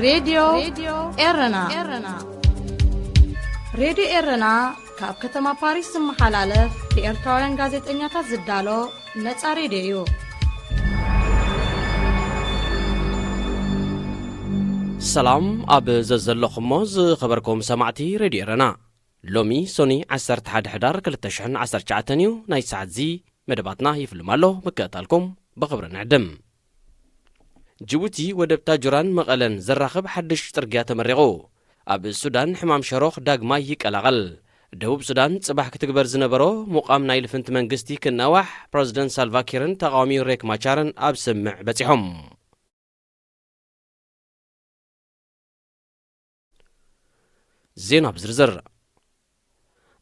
ሬድዮ ኤረና። ሬድዮ ኤረና ካብ ከተማ ፓሪስ ዝመሓላለፍ ብኤርትራውያን ጋዜጠኛታት ዝዳሎ ነጻ ሬድዮ እዩ። ሰላም ኣብ ዘዘለኹሞ ዝኸበርኩም ሰማዕቲ ሬድዮ ኤረና። ሎሚ ሶኒ ዓሰርተ ሓደ ሕዳር ክልተ ሽሕን ዓሰርተ ትሽዓተን እዩ። ናይ ሰዓት እዚ መደባትና ይፍልም ኣሎ። ምክትታልኩም ብኽብሪ ንዕድም። ጅቡቲ ወደብ ታጁራን መቐለን ዘራኽብ ሓድሽ ጽርግያ ተመሪቑ። ኣብ ሱዳን ሕማም ሸሮኽ ዳግማይ ይቀላቐል። ደቡብ ሱዳን ጽባሕ ክትግበር ዝነበሮ ምቋም ናይ ልፍንቲ መንግስቲ ክናዋሕ ፕረዚደንት ሳልቫኪርን ተቓዋሚኡ ሬክ ማቻርን ኣብ ስምምዕ በጺሖም። ዜና ብዝርዝር።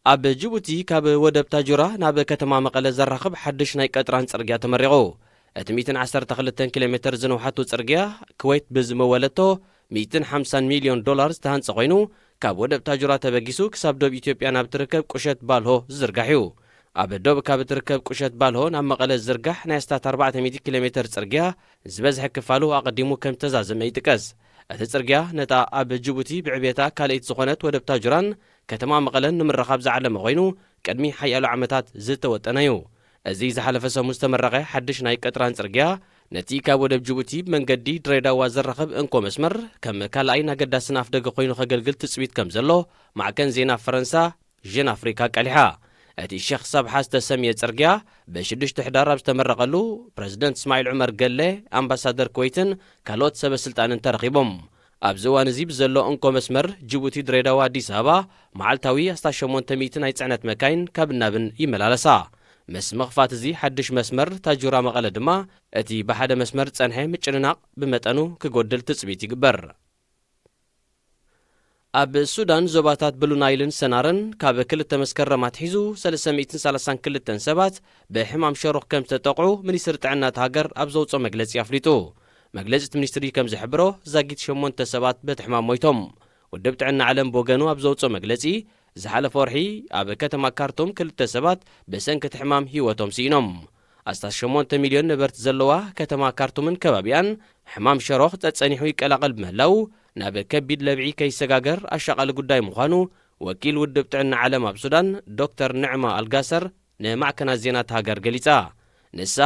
ኣብ ጅቡቲ ካብ ወደብ ታጁራ ናብ ከተማ መቐለ ዘራኽብ ሓድሽ ናይ ቀጥራን ጽርግያ ተመሪቑ። እቲ ሚእትን ዓሰርተ ክልተን ኪሎ ሜተር ዝነውሓቱ ጽርግያ፣ ክወይት ብዝመወለቶ ሚእትን ሓምሳን ሚልዮን ዶላር ዝተሃንጸ ኮይኑ፣ ካብ ወደብ ታጁራ ተበጊሱ ክሳብ ዶብ ኢትዮጵያ ናብ ትርከብ ቁሸት ባልሆ ዝዝርጋሕ እዩ። ኣብ ዶብ ካብ እትርከብ ቁሸት ባልሆ ናብ መቐለ ዝዝርጋሕ ናይ ኣስታት ኣርባዕተ ሚእቲ ኪሎ ሜተር ጽርግያ፣ ዝበዝሐ ክፋሉ ኣቐዲሙ ከም ዝተዛዘመ ይጥቀስ። እቲ ጽርግያ ነታ ኣብ ጅቡቲ ብዕቤታ ካልኣይቲ ዝኾነት ወደብ ታጁራን ከተማ መቐለን ንምርኻብ ዝዓለመ ኮይኑ፣ ቅድሚ ሓያሎ ዓመታት ዝተወጠነ እዩ። እዚ ዝሓለፈ ሰሙን ዝተመረቐ ሓድሽ ናይ ቀጥራን ጽርግያ፣ ነቲ ካብ ወደብ ጅቡቲ ብመንገዲ ድሬዳዋ ዘራኽብ እንኮ መስመር፣ ከም ካልኣይን ኣገዳስን ኣፍደገ ኮይኑ ከገልግል ትጽቢት ከም ዘሎ ማዕከን ዜና ፈረንሳ ዥን ኣፍሪካ ቀሊሓ። እቲ ሸኽ ሳብሓ ዝተሰምየ ጽርግያ፣ ብሽዱሽተ ሕዳር ኣብ ዝተመረቐሉ፣ ፕረዚደንት እስማዒል ዑመር ገለ፣ ኣምባሳደር ኩወይትን ካልኦት ሰበ ስልጣንን ተረኺቦም። ኣብዚ እዋን እዚ ብዘሎ እንኮ መስመር ጅቡቲ ድሬዳዋ ኣዲስ ኣበባ፣ መዓልታዊ ኣስታት ሸሞንተ ሚእቲ ናይ ጽዕነት መካይን ካብ ናብን ይመላለሳ። ምስ ምኽፋት እዚ ሓድሽ መስመር ታጁራ መቐለ ድማ፣ እቲ ብሓደ መስመር ዝጸንሐ ምጭንናቕ ብመጠኑ ክጎድል ትጽቢት ይግበር። ኣብ ሱዳን ዞባታት ብሉ ናይልን ሰናርን ካብ ክልተ መስከረም ኣትሒዙ ሰለስተ ሚእትን ሰላሳን ክልተን ሰባት ብሕማም ሸሮኽ ከም ዝተጠቕዑ ሚኒስትሪ ጥዕና እታ ሃገር ኣብ ዘውፅኦ መግለፂ ኣፍሊጡ። መግለፂ እቲ ሚኒስትሪ ከም ዝሕብሮ፣ ዛጊት ሸሞንተ ሰባት በቲ ሕማም ሞይቶም። ውድብ ጥዕና ዓለም ብወገኑ ኣብ ዘውፅኦ መግለፂ፣ ዝሓለፈ ወርሒ ኣብ ከተማ ካርቱም ክልተ ሰባት ብሰንኪ እቲ ሕማም ህይወቶም ስኢኖም። ኣስታት ሸሞንተ ሚልዮን ነበርቲ ዘለዋ ከተማ ካርቱምን ከባቢኣን፣ ሕማም ሸሮኽ ጸጸኒሑ ይቀላቐል ብምህላው፣ ናብ ከቢድ ለብዒ ከይሰጋገር ኣሻቓሊ ጉዳይ ምዃኑ፣ ወኪል ውድብ ጥዕና ዓለም ኣብ ሱዳን ዶክተር ንዕማ ኣልጋሰር ንማዕከናት ዜና እታ ሃገር ገሊጻ። ንሳ፣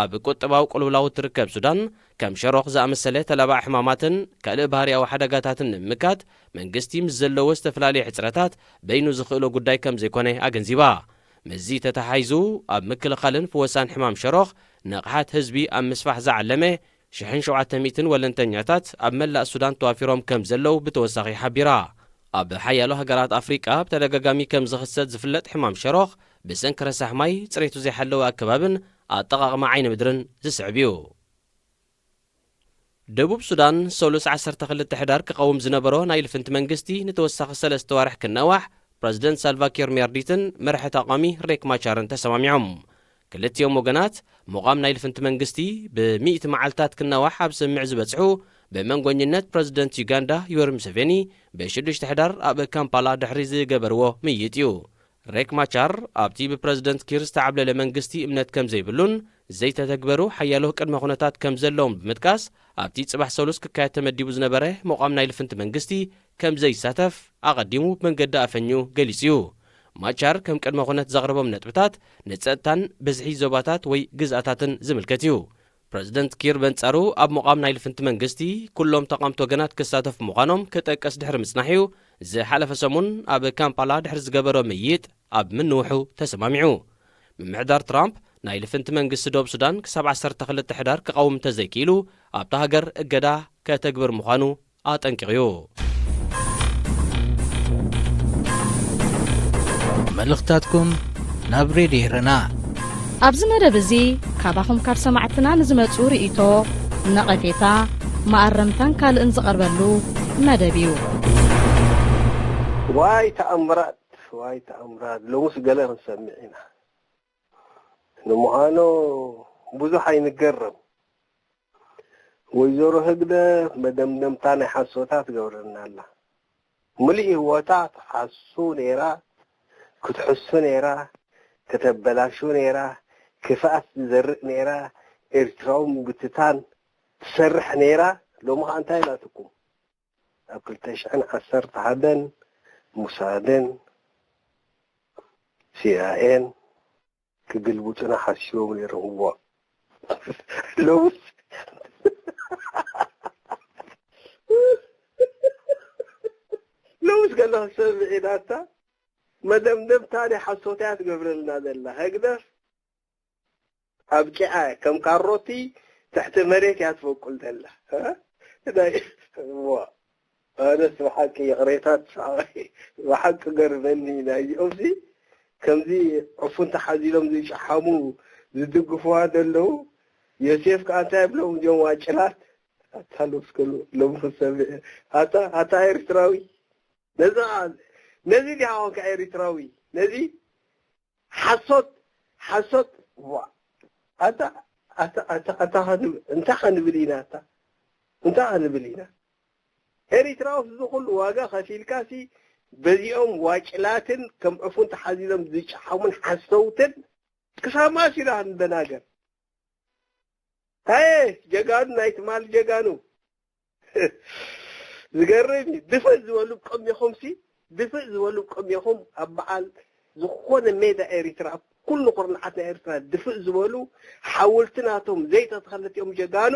ኣብ ቁጠባዊ ቅልውላው እትርከብ ሱዳን፣ ከም ሸሮኽ ዝኣመሰለ ተላባዒ ሕማማትን ካልእ ባህርያዊ ሓደጋታትን ንምምካት፣ መንግስቲ ምስ ዘለዎ ዝተፈላለየ ሕጽረታት በይኑ ዝኽእሎ ጉዳይ ከም ዘይኮነ ኣገንዚባ። ምስዚ ተተሓሒዙ፣ ኣብ ምክልኻልን ፍወሳን ሕማም ሸሮኽ ንቕሓት ህዝቢ ኣብ ምስፋሕ ዝዓለመ ሽሕን ሸውዓተ ሚእትን ወለንተኛታት ኣብ መላእ ሱዳን ተዋፊሮም ከም ዘለዉ ብተወሳኺ ሓቢራ። ኣብ ሓያሎ ሃገራት ኣፍሪቃ ብተደጋጋሚ ከም ዝኽሰት ዝፍለጥ ሕማም ሸሮኽ፣ ብሰንኪ ረሳሕ ማይ፣ ጽሬቱ ዘይሓለወ ኣከባብን ኣጠቓቕማ ዓይኒ ምድርን ዝስዕብ እዩ። ደቡብ ሱዳን፣ ሰሉስ ዓሰርተ ክልተ ሕዳር ክቐውም ዝነበሮ ናይ ልፍንቲ መንግስቲ ንተወሳኺ ሰለስተ ዋርሕ ክናዋሕ፣ ፕረዚደንት ሳልቫኪር ሜርዲትን መራሒ ተቓዋሚ ሬክ ማቻርን ተሰማሚዖም። ክልቲኦም ወገናት፣ ምቋም ናይ ልፍንቲ መንግስቲ ብሚእቲ መዓልታት ክናዋሕ ኣብ ስምምዕ ዝበጽሑ፣ ብመንጎኝነት ፕረዚደንት ዩጋንዳ ዮወሪ ሙሴቬኒ፣ ብሽዱሽተ ሕዳር ኣብ ካምፓላ ድሕሪ ዝገበርዎ ምይይጥ እዩ። ሬክ ማቻር፣ ኣብቲ ብፕረዚደንት ኪር ዝተዓብለለ መንግስቲ እምነት ከም ዘይብሉን ዘይተተግበሩ ሓያሎ ቅድመ ኩነታት ከም ዘለዎም ብምጥቃስ፣ ኣብቲ ጽባሕ ሰሉስ ክካየድ ተመዲቡ ዝነበረ ምቋም ናይ ልፍንቲ መንግስቲ ከም ዘይሳተፍ ኣቐዲሙ ብመንገዲ ኣፈ-ኛኡ ገሊጹ እዩ። ማቻር ከም ቅድመ ኩነት ዘቕረቦም ነጥብታት ንጸጥታን ብዝሒ ዞባታት ወይ ግዝኣታትን ዝምልከት እዩ። ፕረዚደንት ኪር በንጻሩ፣ ኣብ ምቋም ናይ ልፍንቲ መንግስቲ ኩሎም ተቓምቲ ወገናት ክሳተፉ ምዃኖም ክጠቅስ ድሕሪ ምጽናሕ እዩ፣ ዝሓለፈ ሰሙን ኣብ ካምፓላ ድሕሪ ዝገበሮ ምይይጥ ኣብ ምንውሑ ተሰማሚዑ። ምምሕዳር ትራምፕ፣ ናይ ልፍንቲ መንግስቲ ደቡብ ሱዳን ክሳብ ዓሰርተ ክልተ ሕዳር ክቐውም እንተዘይክኢሉ፣ ኣብታ ሃገር እገዳ ከተግብር ምዃኑ ኣጠንቂቑ እዩ። መልእኽታትኩም ናብ ሬድዮ ኤረና። ኣብዚ መደብ እዚ ካባኹም ካብ ሰማዕትና ንዝመጹ ርእይቶ፣ ነቐፌታ፣ መኣረምታን ካልእን ዝቐርበሉ መደብ እዩ። ዋይ ተኣምራት፣ ዋይ ተኣምራት፣ ሎሙስ ገለ ክንሰምዕ ኢና። ንምዃኑ ብዙሕ ኣይንገረም። ወይዘሮ ህግደፍ መደምደምታ ናይ ሓሶታ ትገብረና ኣላ። ምሉእ ህይወታ ትሓሱ ነይራ፣ ክትሕሱ ነይራ፣ ከተበላሹ ነይራ፣ ክፍኣት ትዘርእ ነይራ፣ ኤርትራዊ ምብትታን ትሰርሕ ነይራ። ሎሚ ኸኣ እንታይ ኢላትኩም? ኣብ ክልተ ሽሕን ዓሰርተ ሓደን ሙሳድን ሲኣይኤን ክግልብጡና ሓሲቦም ነይሮም። እዋ ሎምስ ሎምስ ገለ ክሰምዕ ኢናታ መደምደምታ ናይ ሓሶት እያ ትገብረልና ዘላ። ህግደፍ ኣብቂዓ ከም ካሮቲ ትሕቲ መሬት እያ ትበቁል ዘላ። እ? ናይ ዋ ኣነስ ብሓቂ ይቕሬታት ብሓቂ ገርመኒ ናይዚኦምሲ ከምዚ ዕፉን ተሓዚሎም ዝጨሓሙ ዝድግፍዋ ዘለዉ ዮሴፍ ከኣ እንታይ ብሎም እዚኦም ዋጭላት ኣታ ሎምስ ከሉ ሎም ክሰምዕ ኣታ ኣታ ኤርትራዊ ነዛ ነዚ ዲኻ ኮንካ ኤርትራዊ ነዚ ሓሶት ሓሶት ዋ ኣታ ኣታ ኣታ ኣታ ኸንብ- እንታይ ኸንብል ኢና ኣታ እንታይ ኸንብል ኢና ኤሪትራውስ እዚ ኩሉ ዋጋ ከፊልካሲ በዚኦም ዋጭላትን ከም ዕፉን ተሓዚሎም ዝጨሓሙን ሓሰውትን ክሳብ መኣስ ኢና ክንደናገር ኣየ ጀጋኑ ናይ ትማል ጀጋኑ ዝገርም እዩ ድፍእ ዝበሉ ቅድሜኹምሲ ድፍእ ዝበሉ ቅድሜኹም ኣብ በዓል ዝኾነ ሜዳ ኤሪትራ ኣብ ኩሉ ኩርናዓት ናይ ኤርትራ ድፍእ ዝበሉ ሓወልቲ ናቶም ዘይተተኸለት እዮም ጀጋኑ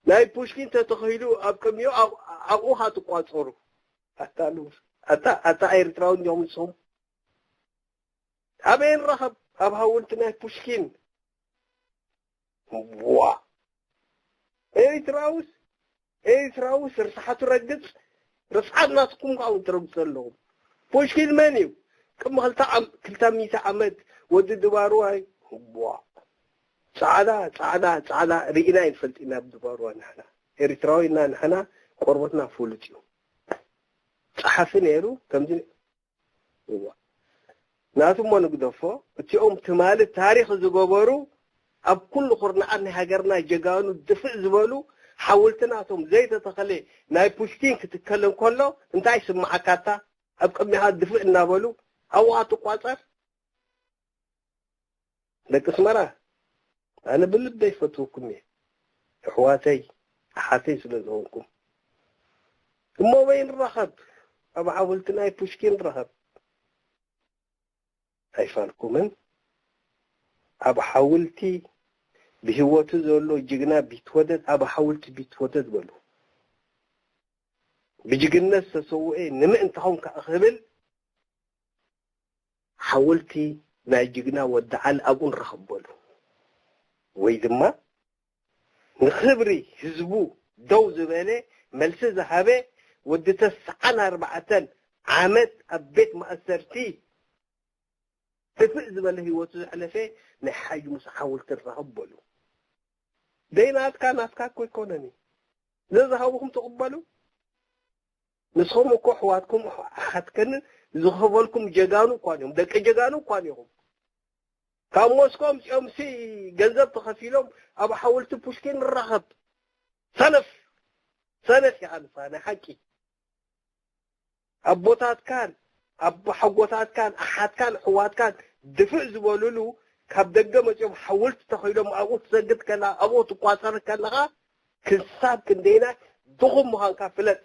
ናይ ፑሽኪን ተተኺሉ ኣብ ቅድሚኡ ኣብኡ ካ ትቋፀሩ ኣታ ኣታ ኤርትራዊ እዮም ንሶም ኣበይ ንራኸብ ኣብ ሓወልቲ ናይ ፑሽኪን ዋ ኤርትራውስ ኤርትራውስ ርስሓቱ ረግፅ ርስሓት ናትኩም ከዓ ትረግፁ ዘለኹም ፑሽኪን መን እዩ ቅድሚ ክልተ ሚእቲ ዓመት ወዲ ድባርዋይ ዋ ፃዕዳ ፃዕዳ ፃዕዳ ርኢና ይንፈልጥ ኢና ብድባርዋ ንሕና ኤርትራዊ ኢና ንሕና ቆርበትና ፍሉጥ እዩ ጸሓፊ ነይሩ ከምዚ እዋ ናቱ እሞ ንግደፎ እቲኦም ትማሊ ታሪኽ ዝገበሩ ኣብ ኩሉ ኩርናዓት ናይ ሃገርና ጀጋኑ ድፍእ ዝበሉ ሓውልቲ ናቶም ዘይተተኸለ ናይ ፑሽኪን ክትከል እንከሎ እንታይ ስምዓካታ ኣብ ቅድሚኻ ድፍእ እናበሉ ኣብኡ ትቋጸር ደቂ ኣስመራ ኣነ ብልበይ ይፈትወኩም እየ ኣሕዋተይ ኣሓተይ ስለ ዝኾንኩም እሞ በይ ንራኸብ ኣብ ሓውልቲ ናይ ፑሽኪን ንራኸብ ኣይፋልኩምን ኣብ ሓውልቲ ብህይወቱ ዘሎ ጅግና ቢትወደድ ኣብ ሓውልቲ ቢትወደድ በሉ ብጅግነት ዝተሰውኤ ንምእንታኹም ከዓ ክብል ሓወልቲ ናይ ጅግና ወዲ ዓሊ ኣብኡ ንረኽብ በሉ። ወይ ድማ ንኽብሪ ህዝቡ ደው ዝበለ መልሲ ዝሃበ ወዲ ተስዓን ኣርባዕተን ዓመት ኣብ ቤት ማእሰርቲ ጥፍእ ዝበለ ህይወቱ ዘሕለፈ ናይ ሓጅ ሙሳ ሓወልቲ ንረኽብ በሉ። ደይ ናትካ ናትካ እኮ ኣይኮነን እዩ። ዘዝሃብኹም ትቕበሉ። ንስኹም እኮ ኣሕዋትኩም ኣሓትክን ዝኸፈልኩም ጀጋኑ እኳ እዮም ደቂ ጀጋኑ እኳ ኢኹም ካብ ሞስኮ ኣምፂኦምሲ ገንዘብ ተኸፊሎም ኣብ ሓወልቲ ፑሽኪን ንራኸብ ሰነፍ ሰነፍ ኢኻ ንስኻ ናይ ሓቂ ኣቦታትካን ኣቦሓጎታትካን ኣሓትካን ኣሕዋትካን ድፍእ ዝበሉሉ ካብ ደገ መፂኦም ሓወልቲ ተኸይሎም ኣብኡ ትሰግድ ከላ ኣብኡ ትቋፀር ከለኻ ክሳብ ክንደይና ድኹም ምዃንካ ፍለጥ።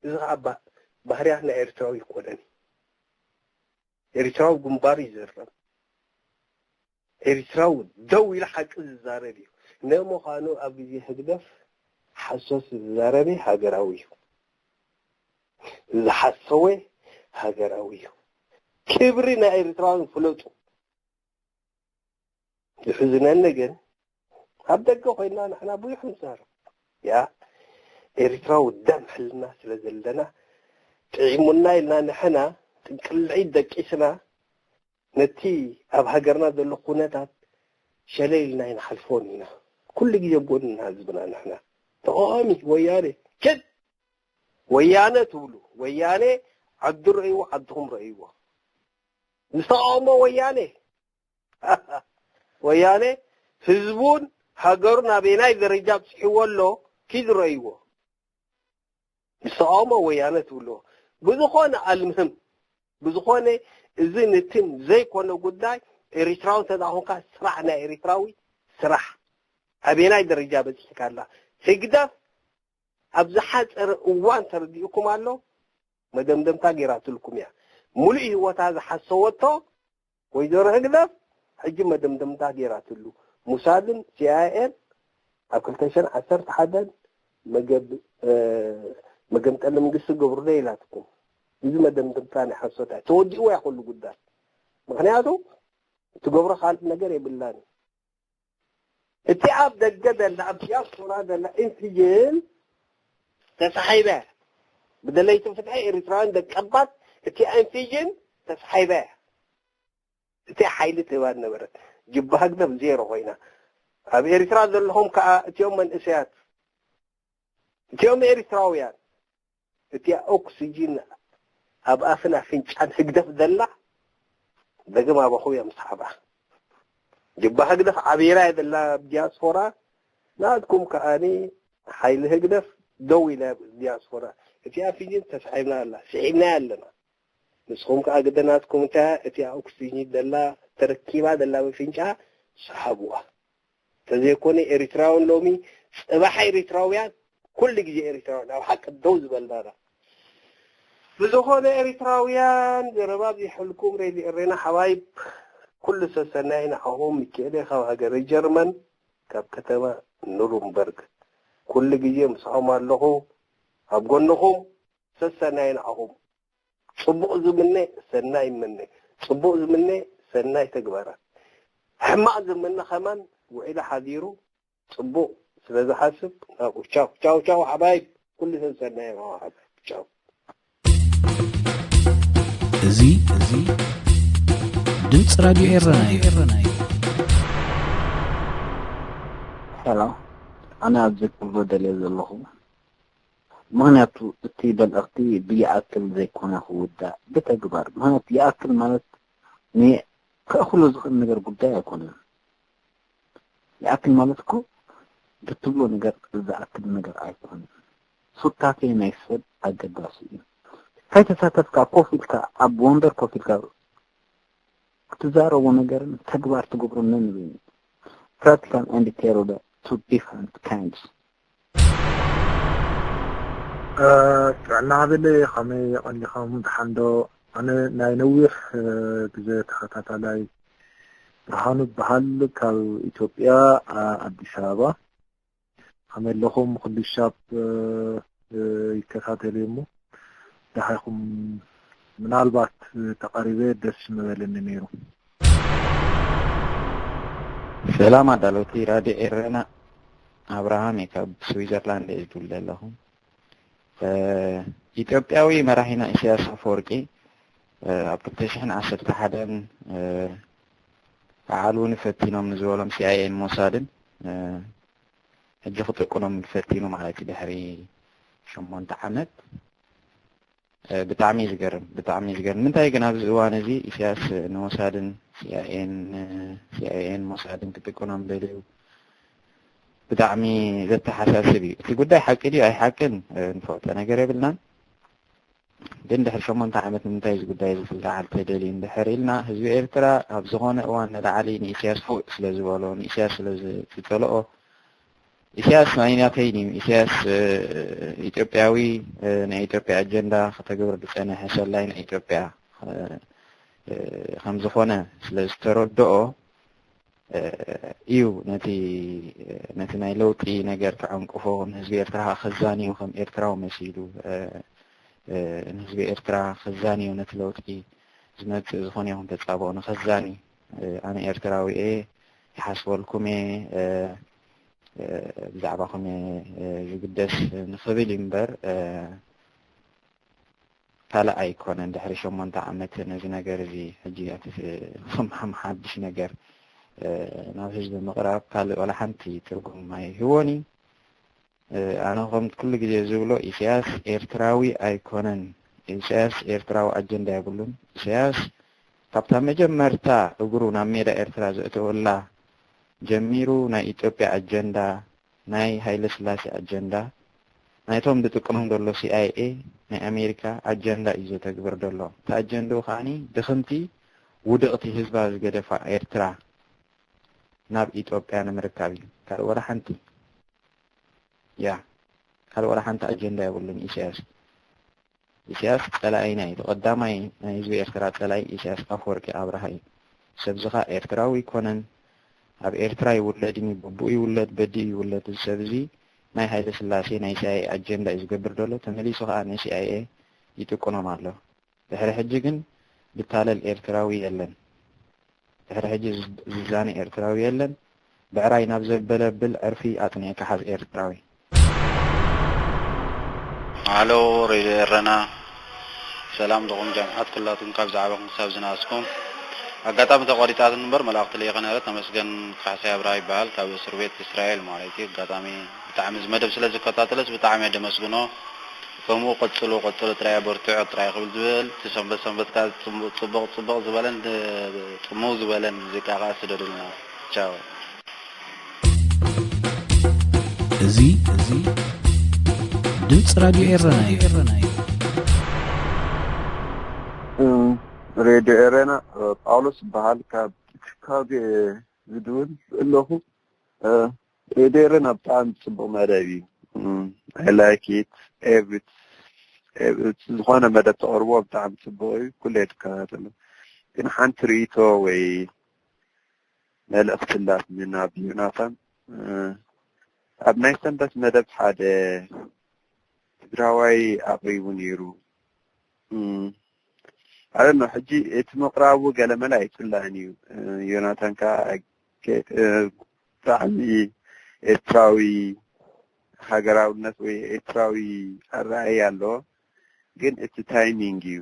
እዚ ከዓ ባ- ባህርያት ናይ ኤርትራዊ ኣይኮነን። ኤርትራዊ ግንባር ይዝረብ። ኤርትራዊ ደው ኢሉ ሓቂ ዝዛረብ እዩ። ንምዃኑ ኣብ ግዜ ህግደፍ ሓሶት ዝዛረበ ሃገራዊ እዩ። ዝሓሰወ ሃገራዊ እዩ። ክብሪ ናይ ኤርትራውያን ፍለጡ። ዝሕዝነኒ ግን ኣብ ደገ ኮይና ንሕና ብዙሕ ንዛረብ ያ ኤርትራዊ ደም ሕልና ስለ ዘለና ጥዒሙና ኢልና ንሕና ጥንቅልዒት ደቂስና ነቲ ኣብ ሃገርና ዘሎ ኩነታት ሸለል ኢልና ኣይንሓልፎን ኢና። ኩሉ ግዜ ኣብ ጎኒ ህዝብና ንሕና ተቓዋሚ ወያነ ችድ ወያነ ትብሉ ወያነ ዓዱ ረእይዎ ዓድኹም ረእይዎ ምስ ተቓወሞ ወያነ ወያነ ህዝቡን ሃገሩን ኣበየናይ ደረጃ ኣብፅሕዎ ኣሎ ኪድ ረእይዎ ምስ ተቓወሞ ወያነ ትብልዎ ብዝኾነ ኣልምህም ብዝኾነ እዚ ንትን ዘይኮነ ጉዳይ ኤሪትራዊ እንተደኣ ኮንካ ስራሕ ናይ ኤሪትራዊ ስራሕ ኣበየናይ ደረጃ በፂሕካ ኣላ ህግደፍ ኣብ ዝሓፀረ እዋን ተረዲኡኩም ኣሎ። መደምደምታ ገይራትልኩም እያ። ሙሉእ ህይወታ ዝሓሰወቶ ወይዘሮ ህግደፍ ሕጂ መደምደምታ ገይራትሉ። ሙሳድን ሲኣይኤን ኣብ ክልተ ሽሕን ዓሰርተ ሓደን መገብ መገምጠሊ መንግስቲ ገብሩና ኢላትኩም። እዚ መደምደምታ ናይ ሓሶት እያ። ተወዲእዎ እያ ኩሉ ጉዳይ። ምክንያቱ ትገብሮ ካልእ ነገር የብላን። እቲ ኣብ ደገ ዘላ ኣብ ዲያስፖራ ዘላ ኢንፊጅን ተሳሒበ ብደለይቲ ፍትሒ ኤርትራውያን ደቀባት እቲ ኢንፊጅን ተሳሒበ። እቲ ሓይሊ ትህባ ነበረት። ጅብሃ ግደፍ ዜሮ ኮይና። ኣብ ኤርትራ ዘለኹም ከዓ እቲኦም መንእሰያት እቲኦም ኤርትራውያን እቲኣ ኦክስጂን ኣብ ኣፍን ኣፍንጫን ህግደፍ ዘላ ደገም ኣባኹም እዮም ሰሓባ። ጅባ ህግደፍ ዓቢራ እያ ዘላ ኣብ ዲያስፖራ። ናትኩም ከኣኒ ሓይሊ ህግደፍ ደው ኢላ ኣብ ዲያስፖራ። እቲኣ ፊጅን ተሳሒብና ኣላ፣ ስሒብና ኣለና። ንስኹም ከኣ ግደ ናትኩም እንተ እቲኣ ኦክስጂን ዘላ ተረኪባ ዘላ ብፍንጫ ሰሓብዋ። ተዘይኮነ ኤሪትራውን ሎሚ ጽባሕ ኤሪትራውያን ኩሉ ግዜ ኤሪትራውያን ኣብ ሓቂ ደው ዝበልናና። ብዝኾነ ኤሪትራውያን ዘረባ ኣብዚሐልኩም ሬድዮ ኤሬና ሓባይብ ኩሉ ሰሰናይ ንዓኹም። ሚካኤል ካብ ሃገረ ጀርመን ካብ ከተማ ኑሩምበርግ ኩሉ ግዜ ምስኹም ኣለኹ ኣብ ጎንኹም። ሰሰናይ ንዓኹም። ጽቡቕ ዝምነ ሰናይ ይመነ፣ ጽቡቕ ዝምነ ሰናይ ተግባራት፣ ሕማቕ ዝምነ ከማን ውዒሉ ሓዲሩ ጽቡቕ ስለ ዝሓስብ ናብኡ። ቻው ቻው ቻው ሓባይብ፣ ኩሉ ሰብ ሰናይ ይኹን ሓባይብ። ቻው። እዚ እዚ ድምፂ ራድዮ ኤረና እዩ። ሰላም፣ ኣነ ኣብዚ ክብሎ ደልየ ዘለኹ ምኽንያቱ እቲ በልዕኽቲ ብይኣክል ዘይኮነ ክውዳእ ብተግባር ምኽንያቱ ይኣክል ማለት ንከእኽሎ ዝኽእል ነገር ጉዳይ ኣይኮነን። ይኣክል ማለት እኮ ብትብሎ ነገር ዝኣክል ነገር ኣይኮነን። ሱታፌ ናይ ሰብ ኣገዳሲ እዩ። ከይተሳተፍካ ኮፍ ኢልካ ኣብ ወንበር ኮፍ ኢልካ ክትዛረቦ ነገርን ተግባር ትገብሮ ነንበይኑ practical and theory two different kinds። ጥዕና ሃበለይ ከመይ የቐኒኹም ደሓን ዶ? ኣነ ናይ ነዊሕ ግዜ ተኸታታላይ ብርሃኑ እበሃል ካብ ኢትዮጵያ ኣዲስ ኣበባ። ከመይ ኣለኹም? ኩሉ ሻብ ይከታተል እየ እሞ ደሓይኹም ምናልባት ተቐሪበ ደስ ምበለኒ ነይሩ። ሰላም ኣዳለውቲ ራድዮ ኤረና ኣብርሃም እየ ካብ ስዊዘርላንድ እየ ዝድውል ዘለኹ። ኢትዮጵያዊ መራሒና ኢሳያስ ኣፈወርቂ ኣብ ክልተ ሽሕን ዓሰርተ ሓደን ክዓልውኒ ፈቲኖም ንዝበሎም ሲኣይኤን ሞሳድን ሕጂ ክጥቅኖም ፈቲኑ ማለት እዩ ድሕሪ ሸሞንተ ዓመት። ብጣዕሚ እዩ ዝገርም፣ ብጣዕሚ እዩ ዝገርም። ንምንታይ ግን ኣብዚ እዋን እዚ ኢሳያስ ንሞሳድን ሲኣይኤን ሲኣይኤን ሞሳድን ክጥቅኖም ደልዩ? ብጣዕሚ ዘተሓሳስብ እዩ። እቲ ጉዳይ ሓቂ ድዩ ኣይሓቅን ንፈልጦ ነገር የብልናን። ግን ድሕሪ ሸሞንተ ዓመት ንምንታይ እዚ ጉዳይ እዚ ክለዓል ተደልዩ እንድሕር ኢልና ህዝቢ ኤርትራ ኣብ ዝኾነ እዋን ንላዕሊ ንኢሳያስ ፉእ ስለ ዝበሎ ንኢሳያስ ስለ ዝጸልኦ ኢሳያስ ናይ ናተይን እዩ። ኢሳያስ ኢትዮጵያዊ ናይ ኢትዮጵያ ኣጀንዳ ከተግብር ዝጸንሐ ሰላይ ናይ ኢትዮጵያ ከም ዝኾነ ስለ ዝተረድኦ እዩ ነቲ ነቲ ናይ ለውጢ ነገር ክዕንቅፎ ንህዝቢ ኤርትራ ከዛንዮ ከም ኤርትራዊ መሲሉ ንህዝቢ ኤርትራ ከዛንዮ ነቲ ለውጢ ዝመጽእ ዝኾነ ይኹን ተጻብኦ ንኸዛኒ ኣነ ኤርትራዊ እየ ይሓስበልኩም እየ ብዛዕባኹም እየ ዝግደስ ንኽብል እዩ እምበር ካልእ ኣይኮነን። ድሕሪ ሸሞንተ ዓመት ነዚ ነገር እዚ ሕጂ ኣቲ ንሰምዖም ሓድሽ ነገር ናብ ህዝቢ ምቕራብ ካልእ ዋላ ሓንቲ ትርጉም ኣይህቦን እዩ። ኣነ ከም ኩሉ ግዜ ዝብሎ ኢሳያስ ኤርትራዊ ኣይኮነን። ኢሳያስ ኤርትራዊ ኣጀንዳ የብሉን። ኢሳያስ ካብታ መጀመርታ እግሩ ናብ ሜዳ ኤርትራ ዘእተወላ ጀሚሩ ናይ ኢትዮጵያ ኣጀንዳ ናይ ሃይለ ስላሴ ኣጀንዳ ናይቶም ዝጥቀም ዘሎ ሲኣይኤ ናይ ኣሜሪካ ኣጀንዳ እዩ ዘተግብር ዘሎ። እቲ ኣጀንድኡ ከዓኒ ድኽምቲ ውድቕቲ ህዝባ ዝገደፋ ኤርትራ ናብ ኢትዮጵያ ንምርካብ እዩ። ካልእ ወላ ሓንቲ ያ ወላ ሓንቲ ኣጀንዳ የብሉን ኢሳያስ። ኢሳያስ ጸላኢና እዩ። እቲ ቀዳማይ ናይ ህዝቢ ኤርትራ ጸላኢ ኢሳያስ ኣፈወርቂ ኣብርሃ እዩ። ሰብዚ ኸኣ ኤርትራዊ ኣይኮነን። ኣብ ኤርትራ ይውለድ እዩ፣ በብኡ ይውለድ፣ በዲኡ ይውለድ። እዚ ሰብ እዚ ናይ ሃይለ ስላሴ ናይ ሲኣይኤ ኣጀንዳ እዩ ዝገብር ዘሎ። ተመሊሱ ኸኣ ንሲኣይኤ ይጥቅኖም ኣሎ። ድሕሪ ሕጂ ግን ብታለል ኤርትራዊ የለን። ድሕሪ ሕጂ ዝዛነ ኤርትራዊ የለን። ብዕራይ ናብ ዘበለብል ዕርፊ ኣጽኒዕካ ሓዝ ኤርትራዊ። ሃሎ ሬድዮ ኤረና፣ ሰላም ደኹም ጃምዓት ኩላትኩም ካብ ዝዓበኹም ክሳብ ዝነኣስኩም። ኣጋጣሚ ተቋሪጻትኒ እምበር መልእኽቲ ልኢኸ ነይረ። ተመስገን ካሕሳይ ኣብርሃ ይበሃል፣ ካብ እስር ቤት እስራኤል ማለት እዩ። ኣጋጣሚ ብጣዕሚ እዚ መደብ ስለ ዝከታተለስ ብጣዕሚ እየ ደመስግኖ። ከምኡ ቀጽሉ ቀጽሉ ጥራይ በርትዑ ጥራይ ክብል ዝብል እቲ ሰንበት ሰንበት ከኣ ጽቡቕ ጽቡቕ ዝበለን ጽምው ዝበለን ሙዚቃ ከኣ ስደዱልና። ቻው። እዚ እዚ ድምፂ ራድዮ ኤረና እዩ። ሬድዮ ኤረና ጳውሎስ ይበሃል ካብ ቺካጎ ዝድውል ኣለኹ። ሬድዮ ኤረና ብጣዕሚ ፅቡቕ መደብ እዩ። I like it. Every ዝኾነ መደብ ተቕርቦ ብጣዕሚ ፅቡቕ እዩ። ኩለ ትከታተሎ። ግን ሓንቲ ርእይቶ ወይ መልእኽቲ ኣላትኒ ናብ ዮናታን። ኣብ ናይ ሰንበት መደብ ሓደ ትግራዋይ ኣቕሪቡ ነይሩ። ኣነ ሕጂ እቲ ምቕራቡ ገለመለ ኣይፅላእን እዩ። ዮናታን ከዓ ብጣዕሚ ኤርትራዊ ሃገራውነት ወይ ኤርትራዊ ኣረኣእያ ኣለዎ። ግን እቲ ታይሚንግ እዩ።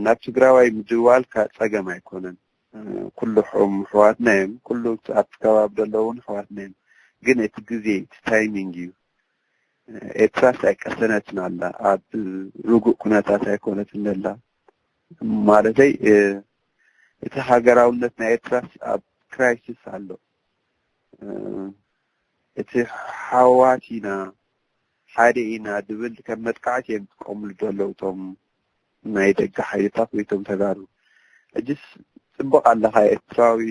ናብ ትግራዋይ ምድዋልካ ፀገም ኣይኮነን። ኩልኹም ኣሕዋትና እዮም። ኩሉ ኣብቲ ከባቢ ዘለዉ እውን ኣሕዋትና እዮም። ግን እቲ ግዜ እቲ ታይሚንግ እዩ። ኤርትራስ ኣይቀሰነትን ኣላ፣ ኣብ ርጉእ ኩነታት ኣይኮነትን ዘላ። ማለተይ እቲ ሃገራውነት ናይ ኤርትራስ ኣብ ክራይሲስ ኣሎ። እቲ ሓዋት ኢና ሓደ ኢና ድብል ከም መጥቃዕቲ እዮም ዝጥቀምሉ ዘለዉ እቶም ናይ ደገ ሓይልታት ወይ እቶም ተጋሩ። ሕጅስ ጽቡቕ ኣለኻ ኤርትራዊ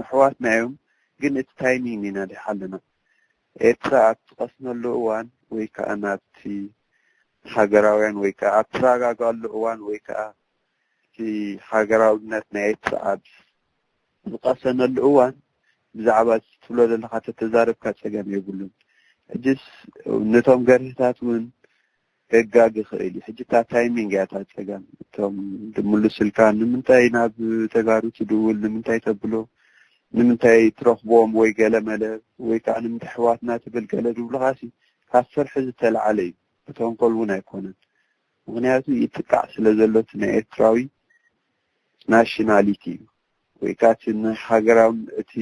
ኣሕዋትና እዮም፣ ግን እቲ ታይሚንግ ኢና ደሓ ኣለና። ኤርትራ ኣብ ትቐስነሉ እዋን ወይ ከኣ ናብቲ ሃገራውያን ወይ ከኣ ኣብ ትረጋግኣሉ እዋን ወይ ከኣ እቲ ሃገራውነት ናይ ኤርትራ ኣብ ዝቐሰነሉ እዋን ብዛዕባ እዚ ትብሎ ዘለኻ ተተዛረብካ ጸገም የብሉን። ሕጅስ ነቶም ገርህታት እውን ከጋጊ ይኽእል እዩ። ሕጂ እታ ታይሚንግ እያ እታ ጸገም። እቶም ድምልስልካ ንምንታይ ናብ ተጋሩ ትድውል፣ ንምንታይ ተብሎ፣ ንምንታይ ትረኽቦም ወይ ገለ መለ ወይ ከዓ ንምንታይ ኣሕዋትና ትብል ገለ ዝብሉኻሲ ካብ ፍርሒ ዝተልዓለ እዩ። ብተንኮል እውን ኣይኮነን። ምኽንያቱ ይጥቃዕ ስለ ዘሎ እቲ ናይ ኤርትራዊ ናሽናሊቲ እዩ ወይ ከዓ እቲ ንሃገራዊ እቲ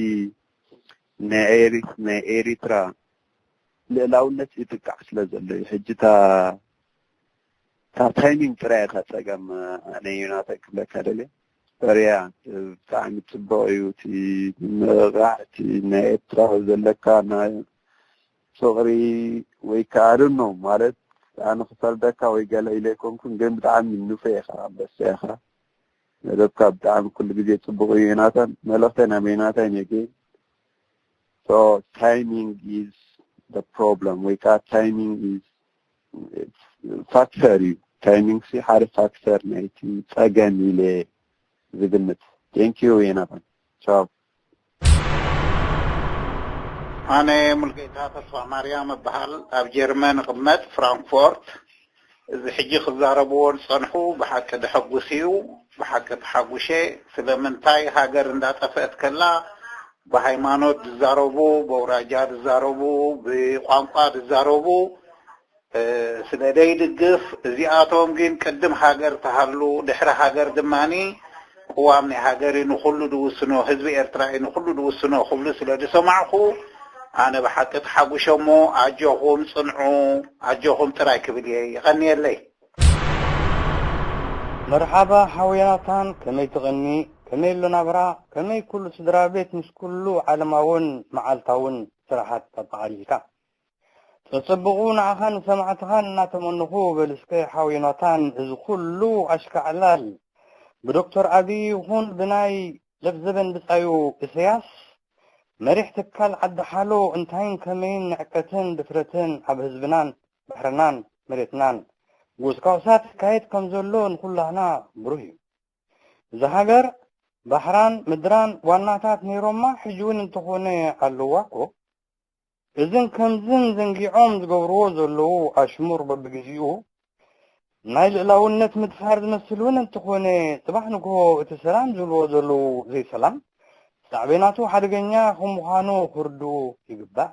ናይ ኤሪ ናይ ኤሪትራ ልእላውነት ይጥቃዕ ስለ ዘሎ እዩ። ሕጂ እታ እታ ታይሚንግ ጥራይ እታ ጸገም ኣነ ዮናታን ክብለካ ደልየ። በርያ ብጣዕሚ ጽቡቕ እዩ እቲ ምቕቃዕ እቲ ናይ ኤርትራ ዘለካ ናይ ፍቕሪ ወይ ከዓ ኣድኖ ማለት ኣነ ክፈርደካ ወይ ገለ ኢለ ኣይኮንኩን ግን ብጣዕሚ ንፉዕ ኢኻ ኣንበሳ ኢኻ። መደብካ ብጣዕሚ ኩሉ ግዜ ጽቡቕ እዩ ዮናታን። መልእኽተይ ናብ ዮናታን እየ ግን so timing is the problem ወይ ከዓ timing is factor እዩ። ታይሚንግ ሲ ሓደ ፋክተር ናይቲ ጸገም ኢለ ዝግምት። Thank you ዮናታን። ቻው። ኣነ ሙልጌታ ተስፋ ማርያም እበሃል። ኣብ ጀርመን እቕመጥ ፍራንክፎርት። እዚ ሕጂ ክዛረብዎ ዝጸንሑ ብሓቂ ደሐጉስ እዩ። ብሓቂ ተሓጉሸ። ስለምንታይ ሃገር እንዳጠፍአት ከላ ብሃይማኖት ዝዛረቡ፣ በውራጃ ዝዛረቡ፣ ብቋንቋ ዝዛረቡ ስለ ደይድግፍ፣ እዚኣቶም ግን ቅድም ሃገር ተሃሉ፣ ድሕሪ ሃገር ድማኒ ቅዋም ናይ ሃገር እዩ ንኹሉ ድውስኖ፣ ህዝቢ ኤርትራ እዩ ንኹሉ ድውስኖ ክብሉ ስለ ድሰማዕኹ ኣነ ብሓቂ ተሓጉሸ እሞ ኣጆኹም ጽንዑ፣ ኣጆኹም ጥራይ ክብል እየ። የቐንየለይ። መርሓባ ሓው ዮናታን፣ ከመይ ትቐኒ? ከመይ ኣሎ ናብራ? ከመይ ኩሉ ስድራ ቤት ምስ ኩሉ ዓለማውን መዓልታውን ስራሓት ኣጠቓሊልካ? ጸጸብቑ ንዓኻን ንሰማዕትኻን እናተመነኹ፣ በል እስከ ሓው ዮናታን፣ እዚ ኩሉ ኣሽካዕላል ብዶክተር ኣብይ ይኹን ብናይ ለብዘበን ብጻዩ እሰያስ መሪሕ ትካል ዓዲ ሓሎ እንታይን ከመይን ንዕቀትን ድፍረትን ኣብ ህዝብናን ባሕርናን መሬትናን ጉስቃውሳት ይካየድ ከም ዘሎ ንኹላህና ብሩህ እዩ። እዛ ሃገር ባሕራን ምድራን ዋናታት ነይሮማ፣ ሕጂ እውን እንተኾነ ኣለዋ እኮ። እዝን ከምዝን ዘንጊዖም ዝገብርዎ ዘለዉ ኣሽሙር በብግዜኡ ናይ ልእላውነት ምድፋር ዝመስል እውን እንተኾነ፣ ጽባሕ ንግሆ እቲ ሰላም ዝብልዎ ዘለዉ ዘይሰላም ሳዕቤናቱ ሓደገኛ ከም ምዃኑ ክርድኡ ይግባእ።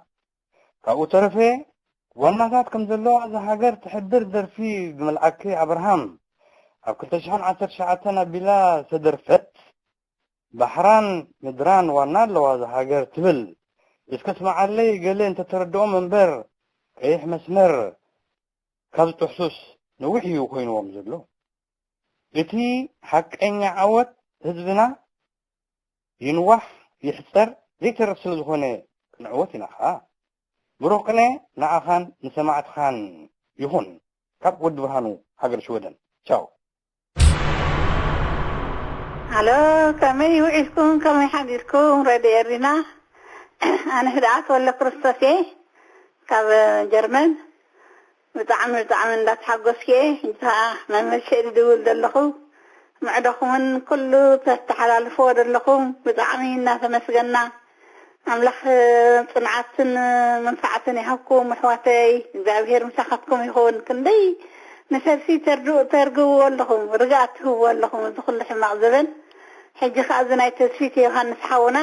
ካብኡ ተረፈ ዋናታት ከም ዘለዋ እዛ ሃገር ትሕብር ደርፊ ብመልኣከ ኣብርሃም ኣብ ክልተ ሽሕን ዓሰርተ ትሽዓተን ኣቢላ ዝተደርፈት ባሕራን ምድራን ዋና ኣለዋ እዛ ሃገር ትብል። እስከ ስምዓለይ ገለ እንተተረድኦም እምበር ቀይሕ መስመር ካብ ዝጥሕሱስ ነዊሕ እዩ ኮይንዎም ዘሎ። እቲ ሓቀኛ ዓወት ህዝብና ይንዋሕ ይሕጸር ዘይተርፍ ስለ ዝኾነ ክንዕወት ኢና ኸኣ። ብሩኽ ቅነ ንዓኻን ንሰማዕትኻን ይኹን። ካብ ወዲ ብርሃኑ ሃገር ሽወደን። ቻው። ሃሎ፣ ከመይ ውዒልኩም? ከመይ ሓዲርኩም? ረድዮ ኤሪና። ኣነ ህድኣት ወለ ክርስቶስ እየ ካብ ጀርመን። ብጣዕሚ ብጣዕሚ እንዳተሓጎስኩ እየ። ሕጂ ከዓ መመልሸ ድድውል ዘለኹ ምዕዶኹምን ኩሉ ተተሓላልፍዎ ዘለኹም ብጣዕሚ እናተመስገና። ኣምላኽ ጽንዓትን መንፋዕትን ይሃብኩም ኣሕዋተይ። እግዚኣብሔር ምሳኻትኩም ይኹን። ክንደይ ንሰብሲ ተርድኡ ተርግብዎ ኣለኹም፣ ርግኣት ትህብዎ ኣለኹም። እዚ ኩሉ ሕማቕ ዘበን ሕጂ ከዓ እዚ ናይ ተስፊት ዮሃንስ ሓውና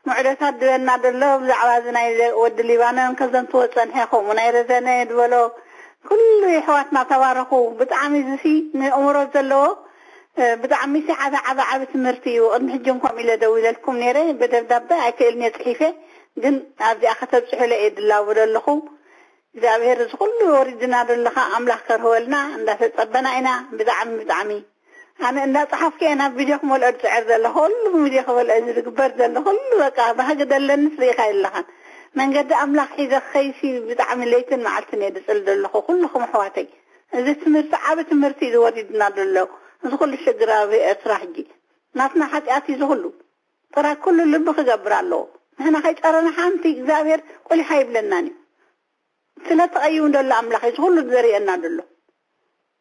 ምዕዶታት ድበና ደሎ ብዛዕባ እዚ ናይ ወዲ ሊባኖን ከዘንትዎ ጸንሐ፣ ከምኡ ናይ ረዘነ ድበሎ ኩሉ የሕዋትና ተባረኹ። ብጣዕሚ ዝሲ ንእምሮ ዘለዎ ብጣዕሚ ሲ ዓቢ ዓቢ ዓቢ ትምህርቲ እዩ። ቅድሚ ሕጂ እንኳም ኢለ ደው ኢለልኩም ነይረ ብደብዳበ ኣይክእል እየ ጽሒፈ፣ ግን ኣብዚኣ ከተብጽሑለ እየ ድላው ደለኹ። እግዚኣብሔር እዚ ኩሉ ወሪድና ደለኻ ኣምላኽ ከርህወልና እንዳተጸበና ኢና። ብጣዕሚ ብጣዕሚ ኣነ እንዳጸሓፍኩ እየ ናብ ቪድዮ ክመልኦ ዝጽዕር ዘለኹ። ኩሉ ብቪድዮ ክበልኦ እዩ ዝግበር ዘሎ። ኩሉ በቃ ባህጊ ደለንስ ርኢኻ የለኻን። መንገዲ ኣምላኽ ሒዘ ክኸይሲ ብጣዕሚ ለይትን መዓልትን እየ ድጽል ዘለኹ። ኩልኹም ኣሕዋተይ፣ እዚ ትምህርቲ ዓቢ ትምህርቲ እዩ ዝወሪድና ዘሎ። እዚ ኩሉ ሽግር ኣብ ኤርትራ ሕጂ ናትና ሓጢኣት እዩ። እዚ ኩሉ ጥራይ ኩሉ ልቢ ክገብር ኣለዎ። ንሕና ከይጸረና ሓንቲ እግዚኣብሔር ቆሊሓ ይብለናን እዩ። ስለ ተቐይሙ ደሎ ኣምላኽ እዩ እዚ ኩሉ ዘርእየና ደሎ።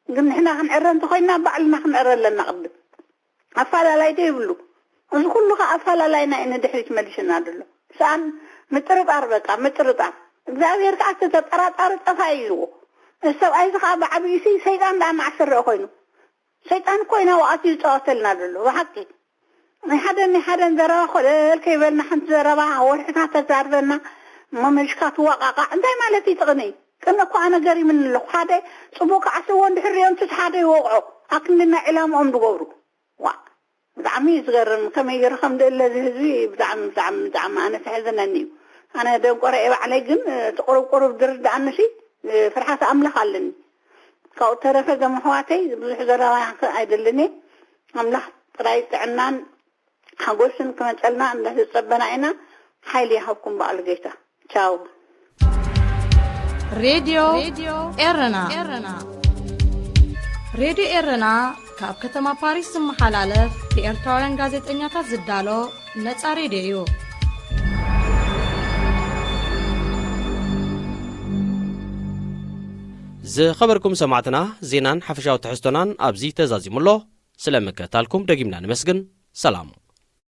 ግን ንሕና ክንዕረ እንተኾይንና ባዕልና ክንዕረ ኣለና። ቅድም ኣፋላላይ ዶ ይብሉ? እዚ ኩሉ ከዓ ኣፋላላይና እዩ ንድሕሪት መልሽና ደሎ። ሰኣን ምጥርጣር፣ በቃ ምጥርጣር። እግዚኣብሔር ከዓ እቲ ተጠራጣሪ ጠፋኢ ኢልዎ። እዚ ሰብኣይ እዚ ከዓ ብዓብዩ ሲ ሰይጣን ደኣ መዓስ ረአ ኮይኑ። ሰይጣን እኮ እዩ ናብኡ ኣትዩ ዝፃወተልና ደሎ ብሓቂ። ናይ ሓደን ናይ ሓደን ዘረባ ኮለል ከይበልና ሓንቲ ዘረባ ወርሕታት ተዛርበና እሞ መሽካ ትወቃቃዕ እንታይ ማለት እዩ? ትቕኒ ቅኒ እኮ ኣነ ገሪምኒ ኣለኹ። ሓደ ፅቡቅ ክዓስዎ እንድሕር ሪኦም ትት ሓደ ይወቅዖ ኣክንዲ ናይ ዕላምኦም ዝገብሩ። ዋ ብጣዕሚ እዩ ዝገርም። ከመይ ገይሩ ከም ድእለ እዚ ህዝቢ ብጣዕሚ ብጣዕሚ ብጣዕሚ ኣነ ተሕዝነኒ እዩ። ኣነ ደንቆረ እየ ባዕለይ፣ ግን እቲ ቁሩብ ቁሩብ ዝርድኣኒ ሲ ፍርሓት ኣምላኽ ኣለኒ። ካብኡ ተረፈ እዞም ኣሕዋተይ ብዙሕ ዘረባ ኣይደልን እየ። ኣምላኽ ጥራይ ጥዕናን ሓጎስን ክመፀልና እንዳተፀበና ኢና። ሓይሊ ይሃብኩም በዓል ጌታ። ቻው። ሬድዮ ኤረና። ሬድዮ ኤረና ካብ ከተማ ፓሪስ ዝመሓላለፍ ብኤርትራውያን ጋዜጠኛታት ዝዳሎ ነጻ ሬድዮ እዩ። ዝኸበርኩም ሰማዕትና፣ ዜናን ሓፈሻዊ ትሕዝቶናን ኣብዚ ተዛዚሙ ኣሎ። ስለ ምክትታልኩም ደጊምና ነመስግን። ሰላም።